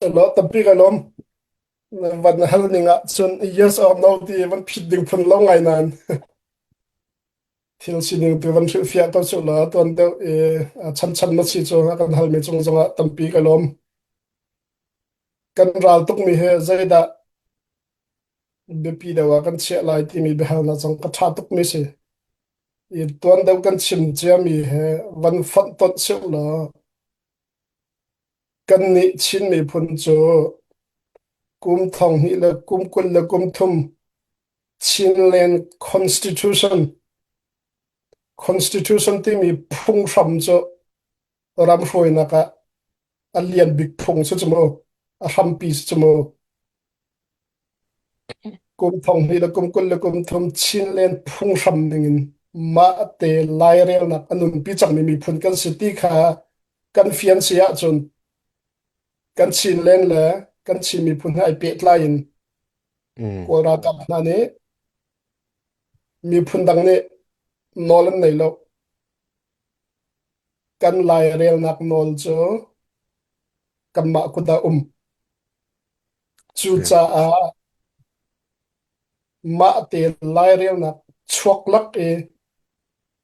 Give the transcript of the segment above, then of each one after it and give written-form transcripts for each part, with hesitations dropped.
Lo tampi ka lawm. Van hal ning ah cun yes or no ti van phit ding phun lo ngai nain thil sining tu van hrilhfiah ko cu la tuan deuh i chan chan na si cu a kan halmi cung zongah tampi ka lawm. Kan ral tukmi hi zeidah biapi deuh ah kan chiah lai timi biahalnak zong ka ṭha tukmi si. I tuan deuh kan chim ciami he van fonh tonh sih law Kannih Chin miphun cu kum 2000 le kum 23 Chinland Constitution Constitution timi phunghram cu ram hruainak ah a lian bik phung cu cu mu, a hrampi cu mu. Kum 2000 le kum 23 Chinland phunghram ningin mah te lairelnak a nunpi cangmi miphun kan si ti kha kan fian si ahcun kan Chinland le kan Chin miphun he ai pehtlai in Kawl ralkap hna nih miphun dang nih nawl an nei lo. Kan lairelnak nawl cu kanmah kut ah um. Cucaah mah te lairelnak chuak lak i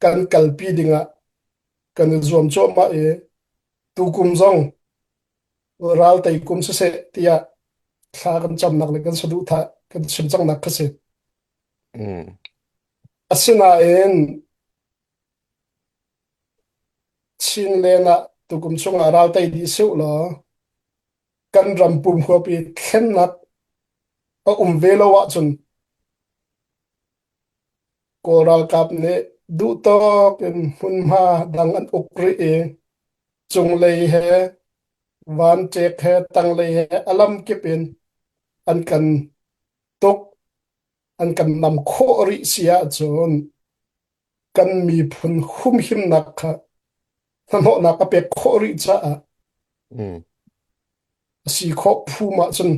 kan kalpi dingah kan i zuam cuahmah i tukum zong ral tei kum siseh tiah thla kan camnak le kan saduhthah kan chim cangnak kha si. Asinain Chinland ah tukum chungah ral tei dih sih law kan ram pum huap i thlennak a um ve lo ahcun Kawl ralkap nih duhtawk in hmunhma dang an uk rih i cunglei he vanṭek he tanglei he a lamkip in an kan tuk an kan nam khawh rih si ahcun kan miphun humhimnak kha hnahnawhnak a pek khawh rih caah a si khawh phum ahcun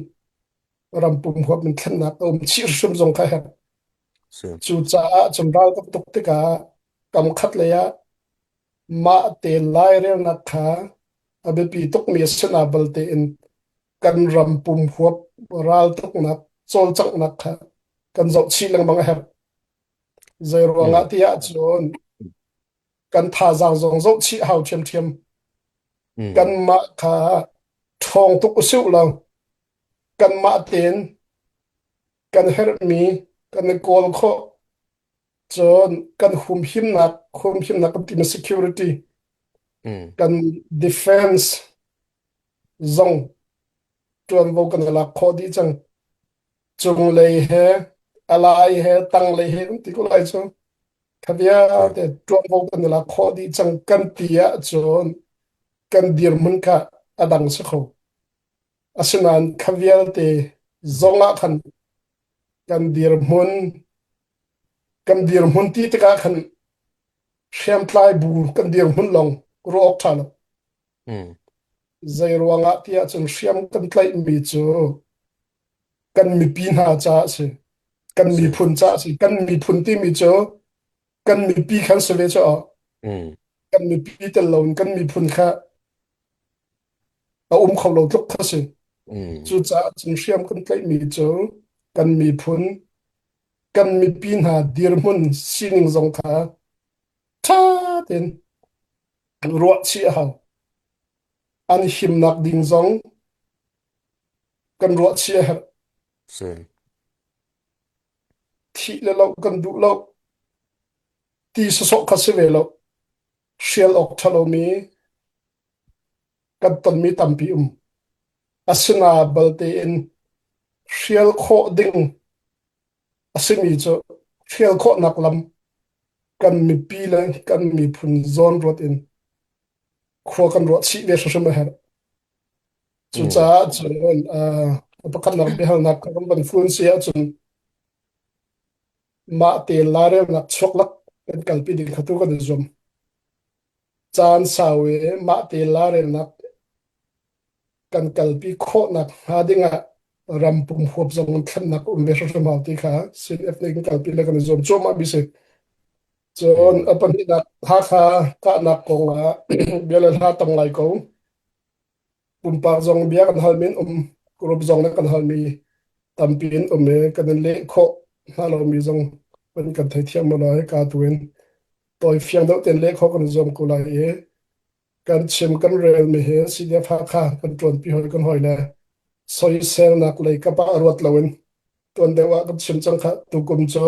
ram pum huap in thlennak a um chih hrim zong kha herh. Cucaah cun ral kan tuk tikah kam khat lei ah mah te lairelnak kha a biapi tukmi a si na balte in kan ram pum huap ral tuknak cawlcanghnak kha kan zoh chih lengmang a herh. Zei ruangah ti ahcun kan thazaang zong zoh chih hau ṭhiamṭhiam. Kanmah kha ṭhawng tuk usih law kanmah tein kan herhmi kan i kawl khawh. Cun kan humhimnak, humhimnak kan timi security, kan defense zong ṭuanvo kan i lak khawh dih cang. Cunglei he, a lai he, tanglei he kan ti ko lai cu. Kha vialte ṭuanvo kan i lak khawh dih cang kan ti ahcun kan dirhmun kha a dang si kho. Asinain kha vialte zong ah khan kan dirhmun kan dirhmun ti tikah khan hriamtlai bu kan dirhmun lawng ruah awk ṭha lo. Zei ruangah ti ahcun hriam kan tlaihmi cu kan mipi hna caah a si. Kan miphun caah a si. Kan miphun timi cu kan mipi khan si ve cu kan mipi tel loin kan miphun kha a um kho lo tluk kha si. Cucaah cun hriam kan tlaihmi cu kan miphun, kan mipi hna dirhmun sining zong kha ṭha tein ruah chih a hau. An himnak ding zong kan ruah chih a herh. Thih le loh kan duh lo. Ti sawsawh kha si ve lo. Hrial awk ṭha lomi kan tonmi tampi um. Asina balte in hrial khawh ding a simi cu hrial khawhnak lam kan mipi le kan miphun zawn ruat in khua kan ruah chih ve hrimhrim a herh. Cucaah cun pakhatnak biahalnak kan van fun si ahcun mah te lairelnak chuaklak kan kalpi ding kha tu kan i zuam. Caan sau i mah te lairelnak kan kalpi khawhnak hnga dingah ram pum huap zong in thlennak um ve hrimhrim hau ti kha CNF nih kan kalpi le kan i zuam cuahmah mi si. Cun a pahnihnak Hakha kahnak kong ah bia le hla tam ngai ko. Pumpak zong bia kan halmi an um, group zong na kan halmi tampi in um i kan in leh khawh hna lomi zong kan kan theithiam mo lai ka tu in tawi fiang deuh ten leh khawh kan zuam ko lai i kan chim kan relmi hi CDF Hakha kan ṭuanpi hoi kan hoi le soiselnak lei kap ah ruat loin tuan deuh ah kan chim cang kha tukum cu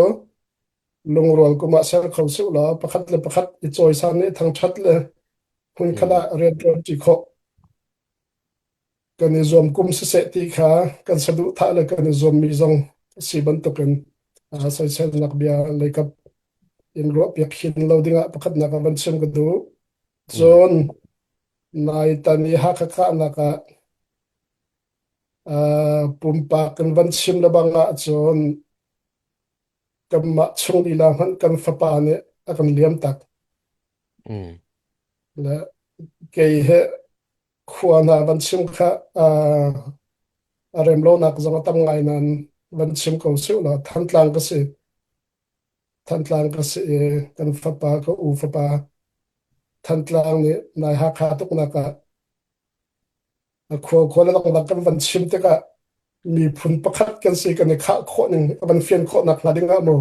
lungrual kum ah ser kho sih law pakhat le pakhat i cawisan i thangṭhat le hmunkhat ah rianṭuanṭi khawh kan i zuam kum siseh ti kha kan saduhthah le kan i zuammi zong a si bantukin soiselnak bia leikap in ruahpiak hin lo dingah pakhatnak ah van chim ka duh. Cun nai tan i Hakha kahnak ah pumpak kan van chim le bang ahcun kanmah chung lila hmanh kan fapa nih a kan liam tak. Le kei he khua hna van chim kha a rem lonak zong a tam ngai nain van chim ko sih law Thantlang ka si. Thantlang ka si i kan fapa ka u fapa Thantlang nih nai Hakha tuknak ah a khua khua le dangdang kan van chim tikah miphun pakhat kan si kan i khah khawh ning a van fian khawh nak hnga ding ah mu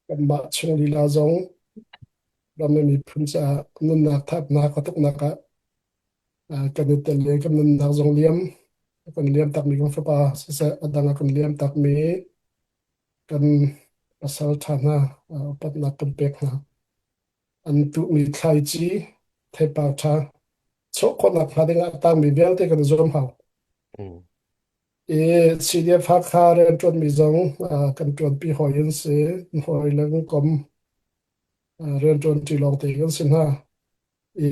kanmah chung lila zong ram le miphun caah nunnak thapnak a tuknak ah kan i tel i kan nunnak zong liam kan liam takmi kan fapa siseh a dang a kan liam takmi kan pasal ṭha hna upatnak kan pek hna. An tuhmi thlaici theipar ṭha chuah khawhnak hnga dingah a tangmi vialte kan i zuam hau. I CDF Hakha rianṭuanmi zong kan ṭuanpi hawi an si, hawi le kan kom rianṭuanṭi lawngte kan si hna. I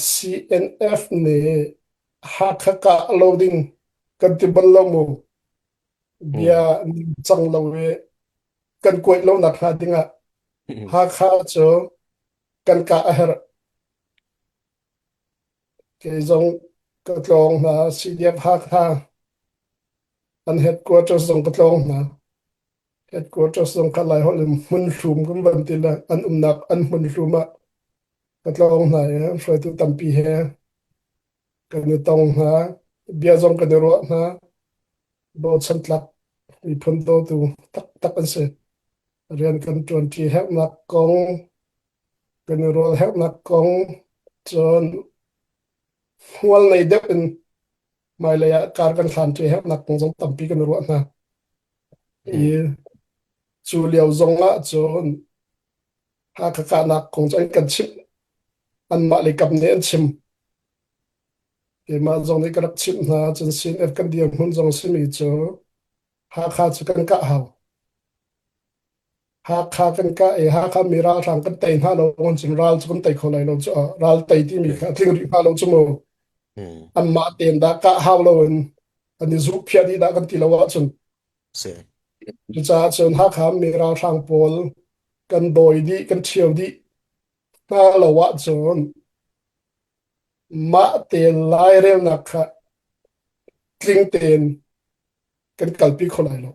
CNF nih Hakha kah lo ding kan ti bal lo mu. Bia cang lo i kan kuaih lo nak hnga ding ah Hakha cu kan kah a herh. Kei zong ka tlawng hna CDF Hakha an headquarters zong ka tlawng hna. Headquarters zong kha Laiholh in hmunhlum kan van ti le an umnak an hmunhlum ah ka tlawng hna i hruaitu tampi he kan i tong hna. Bia zong kan i ruah hna. Bochan tlak miphun dawtu taktak an si. Rian kan ṭuanṭi herhnak kong, kan i rual herhnak kong, cun hmual nei deuh in hmailei ah kar kan hlanṭi herhnak kong zong tampi kan i ruah hna. I cu lio zong ah cun Hakha kahnak kong cu an kan chimh. Anmah lei kap nih an chim. Keimah zong nih ka rak chimh hna. Cun CNF kan dirhmun zong simi cu Hakha cu kan kah hau. Hakha kan kah i Hakha mi ralhrang kan tei hna lo cun ral cu kan tei kho lai lo cu ral tei timi kha a tling rih hna lo cu mu. Anmah tein dah kah hau loin an i zukphiah dih dah kan ti lo ahcun Si. Cucaah cun Hakha mi ralhrang pawl kan dawi dih, kan ṭhio dih hna lo ahcun mah te lairelnak kha tling tein kan kalpi kho lai lo.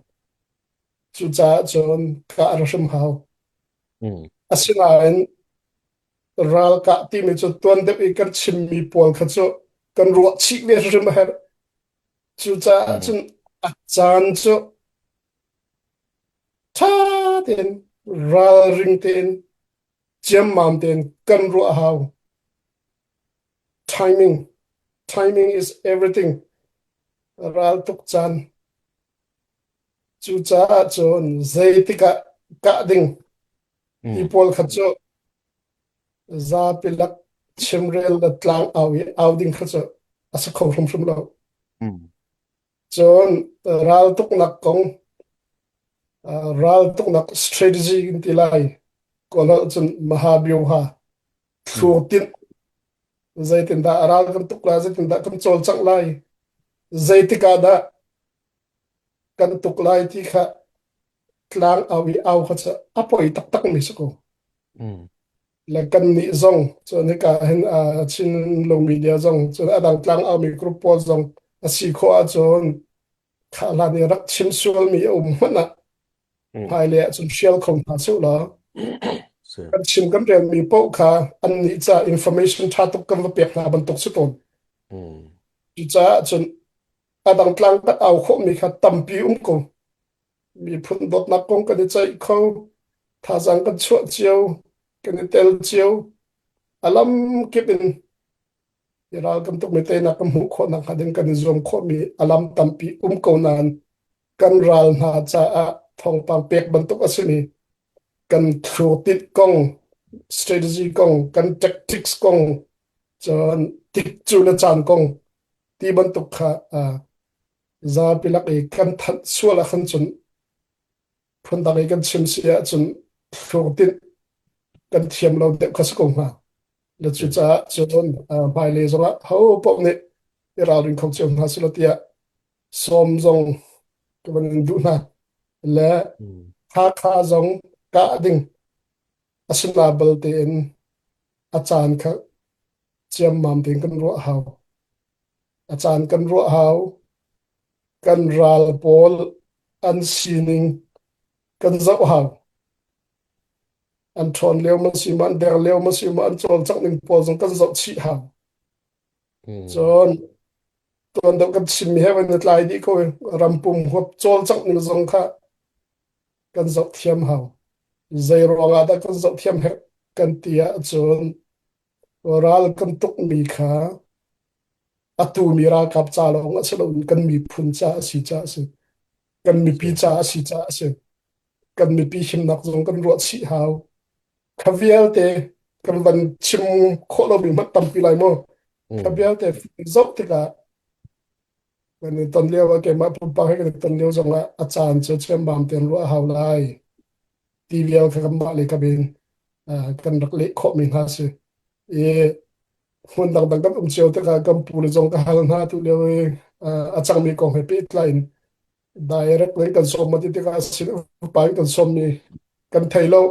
Cucaah cun kah a hrim hau. Asinain ralkah timi cu tuan deuh i kan chimmi pawl kha cu kan ruah chih ve hrim a herh. Cucaah cun a caan cu ṭha tein ralring tein ciammam tein kan ruah a hau. Timing, timing is everything. Ral tuk caan. Cucaah cun zeitik ah kah ding ti pawl kha cu zapi lak chimrel le tlang au i au ding kha cu a si kho hrimhrim lo. Cun raltuknak kong raltuknak strategy kan ti lai kawl cun mahabioha thlur tinh zeitindah ral kan tuk lai zeitindah kan cawlcangh lai zeitik ah dah kan tuk lai ti kha tlang au i au kha cu a poi taktak mi si ko. Le kan nih zong cun hika hin Chin Lung Media zong cun a dang tlang au mi group pawl zong a si khawh ahcun kha hlan i rak chim sual mi a um hmanh ah hmailei ahcun hrial kho hna sih law. Kan chim kan relmi paoh kha annih ca information ṭha tuk kan va pek hna bantuk si tawn. Cucaah cun a dang tlang kan au khawhmi kha tampi um ko. Miphun dawtnak kong kan i ceih kho, thazaang kan chuah cio, kan i tel cio. A lam kip in i ral kan tukmi teinak kan hmuh khawh nakhnga ding kan i zuam khawhmi a lam tampi um ko nain kan ral hna caah thawngpang pek bantuk a simi kan thlurtit kong, strategy kong, kan tactics kong, cun tikcu le caan kong ti bantuk kha zapi lak i kan thanh sual ah khan cun phundang i kan chim si ahcun thlurtinh kan thiam lo deuh kha si ko hnga. Le cucaah cun hmailei zongah ho paoh nih i ralring kho cio hna selaw tiah sawm zong ka van in duh hna. Le Hakha zong kah ding a si na bal tein a caan kha ciammam tein kan ruah hau. A caan kan ruah hau. Kan ral pawl an sining kan zoh hau. An ṭhawn lio ma si ma, an der lio ma si ma, an cawlcangh ning pawl zong kan zoh chih hau. Cun tuan deuh kan chimmi he van i tlai dih ko i rampum huap cawlcangh ning zong kha kan zoh thiam hau. Zei ruangah dah kan zoh thiam herh kan ti ahcun ral kan tukmi kha a tumi ralkap ca lawng a si loin kan miphun ca a si caah a si. Kan mipi ca a si caah a si. Kan mipi himnak zong kan ruah chih hau. Kha vialte kan van chim khawh lomi hmanh tampi lai mu. Kha vialte zoh tikah kan i ton lio ah keimah pumpak he kan i ton lio zongah a caan cu chiambam tein ruah a hau lai. Ti vial kha kanmah le ka bin kan rak leh khawhmi hna si. I hmun dangdang kan um cio tikah kan pu le zong ka hal hna tu lio i a cangmi kong he pehtlai in direct in kan sawm ti tikah sin upa in kan sawmmi kan thei lo.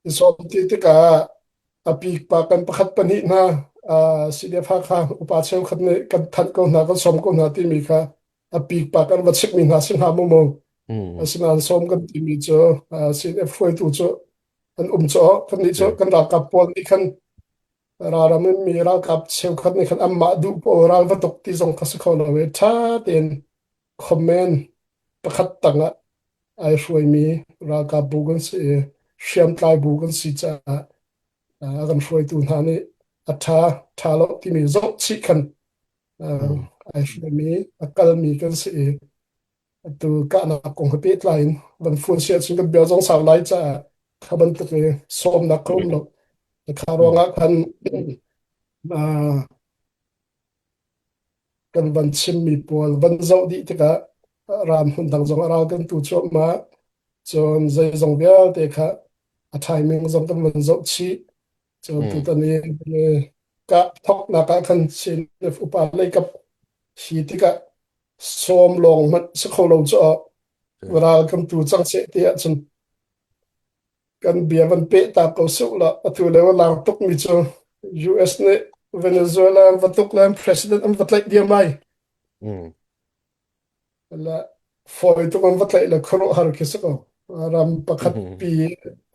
I sawm ti tikah a pikpa kan pakhat pahnih hna CDF Hakha upa cheukhat nih kan thanh ko hna kan sawm ko hna timi kha a pikpa kan va chimhmi hna si hnga mu mu. Asinain sawm kan timi cu CDF hruaitu cu an um cu kan nih cu kan ralkap pawl nih khan ralram in mi ralkap cheukhat nih khan anmah duh pawl ral va tuk ti zong kha si kho lo i ṭha tein comment pakhat tangah ai hruaimi ralkap bu kan si i hriamtlai bu kan si caah a kan hruaitu hna nih a ṭha ṭha lo timi zoh chih khan ai hruaimi a kalmi kan si i Atu kahnak kong he pehtlai in van fun si ahcun kan bia zong sau lai caah kha bantuk i sawmnak ka um lo. Kha ruangah khan kan van chimmi pawl van zoh dih tikah ram hmun dang zong a ral kan tu cuahmah. Cun zeizong vialte kha a timing zong kan van zoh chih. Cun tutan i kah thawknak ah khan CNF upa leikap hi tikah sawm lawng hmanh si kho lo cu ral kan tu cang seh ti ahcun kan bia van peh ta ko suh la atu leo lang tuk mi cu US nih Venezuela an va tuk le president an va tlaih diam lai la fawi tuk an va tlaih le khuaruahhar khi si ko ram pakhat pi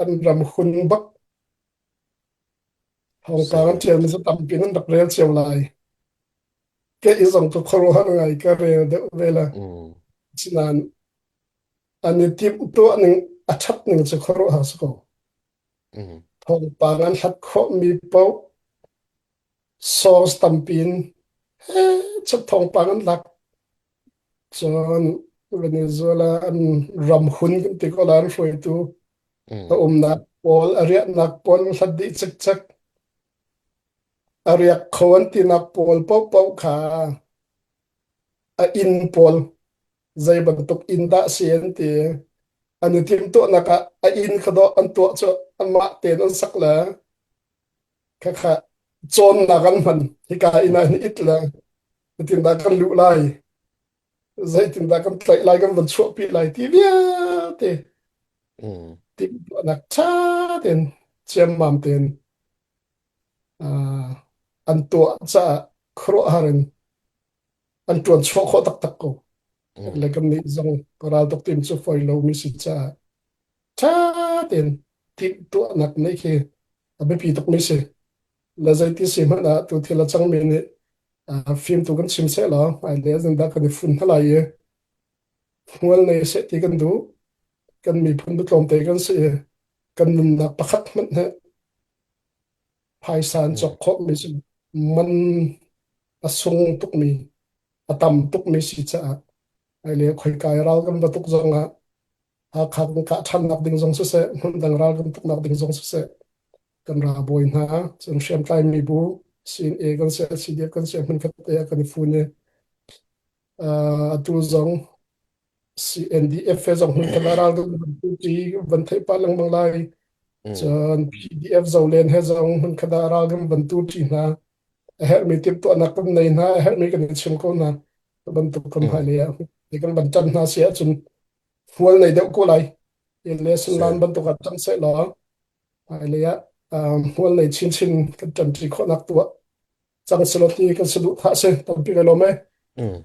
an ram hun bak thawngpang an ṭialmi cu tampi nan rak rel cio lai Kei zong ka khuaruahhar ngai ka rel deuh ve la. Asinain an i timh tuah ning a ṭhat ning cu khuaruahhar si ko. Thawngpang an hlat khawhmi paoh source tampi in he thawngpang an lak. Cun Venezuela an ram hun kan ti ko la an hruaitu a umnak pawl a riahnak pawl an hlat dih cikcek. A riak kho an tinak pawl paohpaoh kha a inn pawl zei bantuk inn dah si an ti. An i timhtuahnak ah a inn kha dawh an tuah cu anmah tein an sak le khakha cawnnak an hman. Hika inn ah hin it le zeitindah kan luh lai, zeitindah kan tlaih lai, kan van chuahpi lai ti vialte timhtuahnak ṭha tein ciammam tein an tuah caah khuaruahhar in an ṭuan chuah khawh taktak ko. Le kannih zong raltuk tim cu fawi lomi si caah ṭha tein timhtuahnak nih khi a biapi tukmi si. Le zeiti si hmanh ah tu thil a cangmi nih fimtu kan chim seh law hmailei zindah kan i fun hna lai i hmual nei seh ti kan duh. Kan miphun tlawmte kan si i kan nunnak pakhat hmanh hi phaisa an cawk khawhmi si man a sung tukmi a tam tukmi si caah hmailei khoika i ral kan va tuk zong ah Hakha kan kah ṭhannak ding zong siseh, hmundang ral kan tuknak ding zong siseh, kan ralbawi hna, cun hriamtlai mibu, CNA kan si, CDF kan si, hmunkhat te ah kan i fun i atu zong CNDF he zong hmunkhat ah ral kan van tuṭi, van theih pah lengmang lai. Cun PDF Zolen he zong hmunkhat ah ral kan van tuṭi hna. A herhmi timhtuahnak kan nei hna, a herhmi kan i chim ko hna. Bantuk kan hmailei ah kan van ṭan hna si ahcun hmual nei deuh ko lai. Lesson Si. lan bantuk ah cang seh law hmailei ah hmual nei chinchin kan ṭanṭi khawhnak tu ah cang selaw ti kan saduhthah si tampi ka lawm e. Mm.